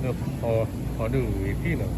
လၢဖီဒုးဂ့ၤထံၣ်နီၤ.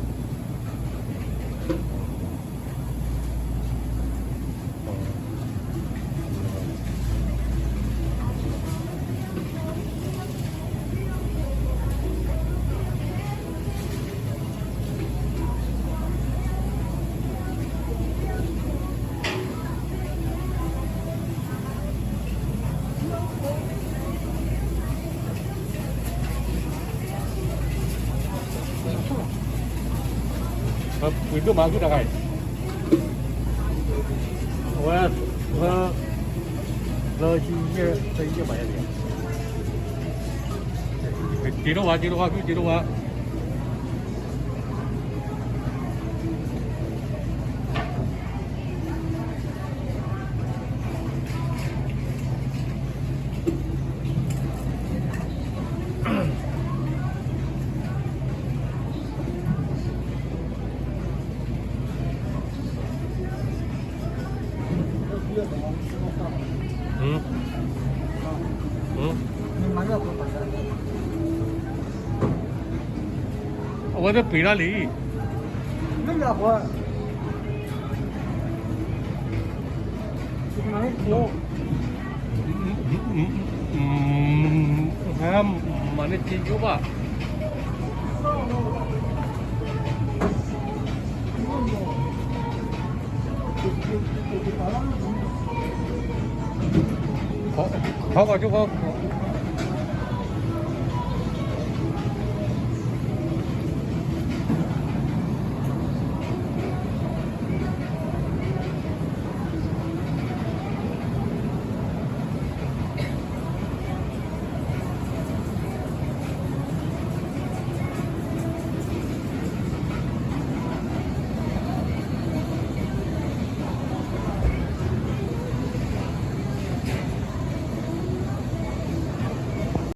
ပှ့ၤဒိၣ်မးဂုၢ်တဂၤအံၤ, အဝဲ, လၢ, လၢယဲၢ်, လၢယဲၢ်ဘးယဲၢ်န့ၣ်, စ့ဒိၣ်ဝါ, စ့ဒိၣ်ဝါ, ဂုၢ်စ့ဒိၣ်ဝါ. အဝဲသ့ၣ်ပှ့ၤဒၣ်လံ. မၤန့ၢ်စ့ယိၣ်ဘၣ်. ခီကီကၠိဃီ,